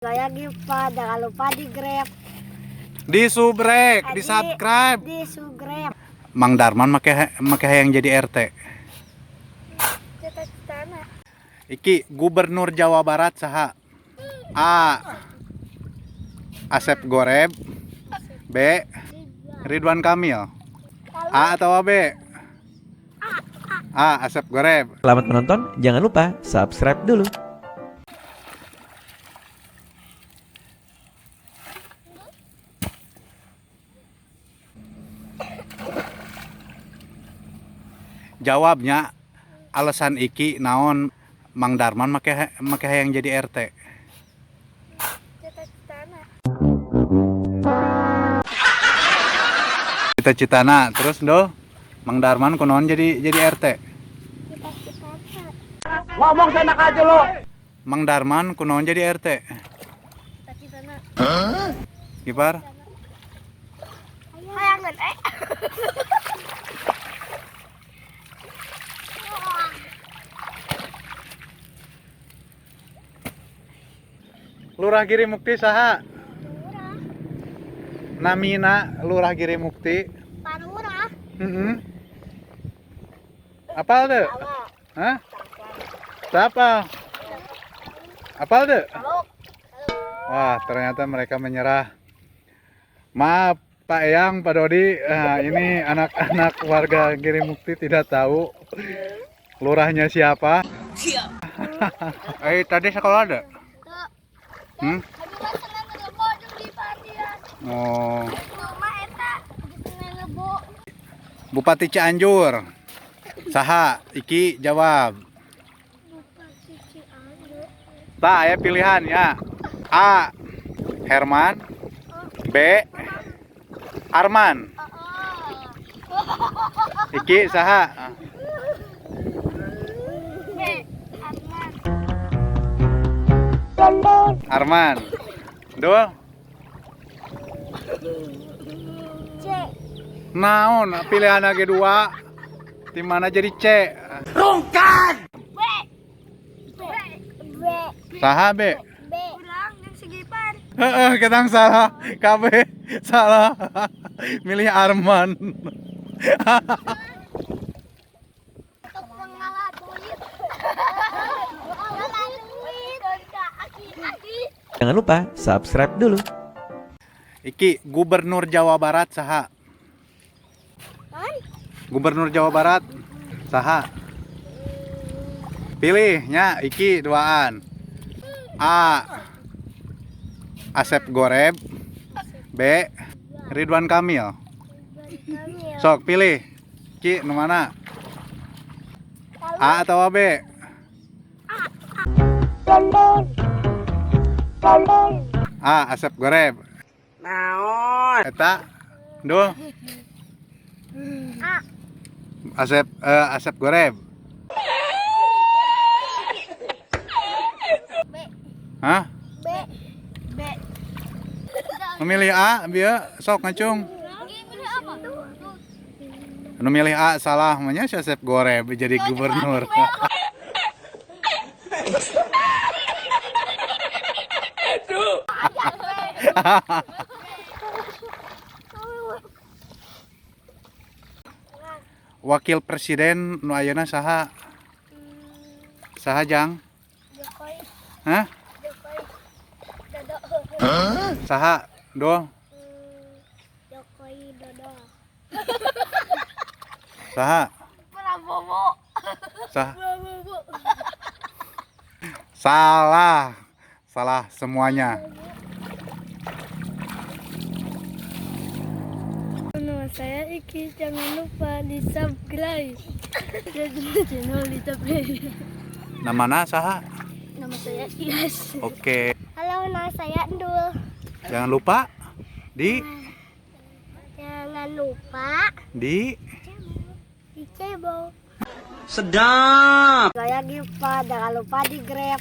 Saya Gipa, jangan lupa di grab, Di subrek, di subscribe. Di sugreb. Mang Darman make make yang jadi RT. Cita-citana. Iki Gubernur Jawa Barat saha? A. Asep Goreb. B. Ridwan Kamil. A atau B? A. Asep Goreb. Selamat menonton, jangan lupa subscribe dulu. Jawabnya alasan Iki naon Mang Darman make make yang jadi RT. Cita-citana. Cita-citana terus do Mang Darman kunaon jadi RT. Cita-citana. Ngomong seenak aja lo. Mang Darman kunaon jadi RT. Cita-citana. Gipar? Hayangan eh. Lurah Giri Mukti saha? Lurah. Namina Lurah Giri Mukti. Parurah. Heeh. Apal tuh? Hah? Siapa? Apal tuh? Wah, ternyata mereka menyerah. Maaf, Pak Eyang, Pak Dodi, ini anak-anak warga Giri Mukti tidak tahu lurahnya siapa. Tadi sekolah ada? Hmm? Oh. Bupati Cianjur. Saha? Iki jawab. Bupati Cianjur. Tak ya pilihan ya. A. Herman. B. Arman. Iki saha? B. Arman. Arman. Dul. C. Naon pilihan lagi dua. Di mana jadi C? B. B. B. Saha B? B. Kurang yang segipan. Heeh, ketang salah. KB salah. Milih Arman. Untuk mengalah duit. Mengalah duit. Aki-aki. Jangan lupa subscribe dulu. Iki Gubernur Jawa Barat saha? Gubernur Jawa Barat saha? Pilihnya Iki duaan. A. Asep Goreb. B. Ridwan Kamil. Sok pilih. Ki nu mana? A atau B? A. Asep Goreb. Naon. Eta. Duh. A. Asep Asep Goreb. B. Hah? B. B. Memilih A, bieu sok ngacung. Milih apa? Nu milih A salah, manya si Asep Goreb jadi gubernur. Wakil presiden nu ayeuna saha? Saha Jang? Jokowi. Hah? Jokowi. Dodo. Saha? Dul? Jokowi Dodo. Saha? Prabowo. Saha? Prabowo. Salah. Salah semuanya. Nama saya Iki, jangan lupa di subscribe. Channel di subscribe. Namana saha? Nama saya Iyas. Oke. Halo, nama saya Endul. Jangan lupa di Jangan lupa di di cebol. Sedap. Saya Gipa, jangan lupa di grab,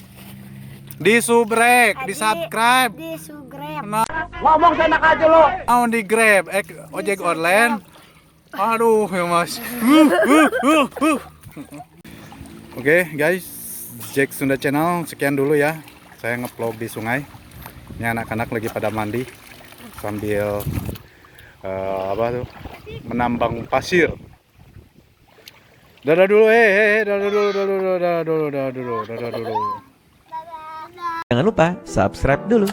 di subrek, di subscribe. Di sugreb. Ngomong seenak aja lo. Naon di Grab, ojek online. Aduh, ya Mas. Oke, guys, Jack Sunda Channel sekian dulu ya. Saya ngevlog di sungai. Ini anak-anak lagi pada mandi sambil apa tuh, menambang pasir. Dadah dulu, eh, eh, eh, dadah dulu, dadah dulu, dadah dulu, dadah dulu, dadah dulu. Jangan lupa subscribe dulu.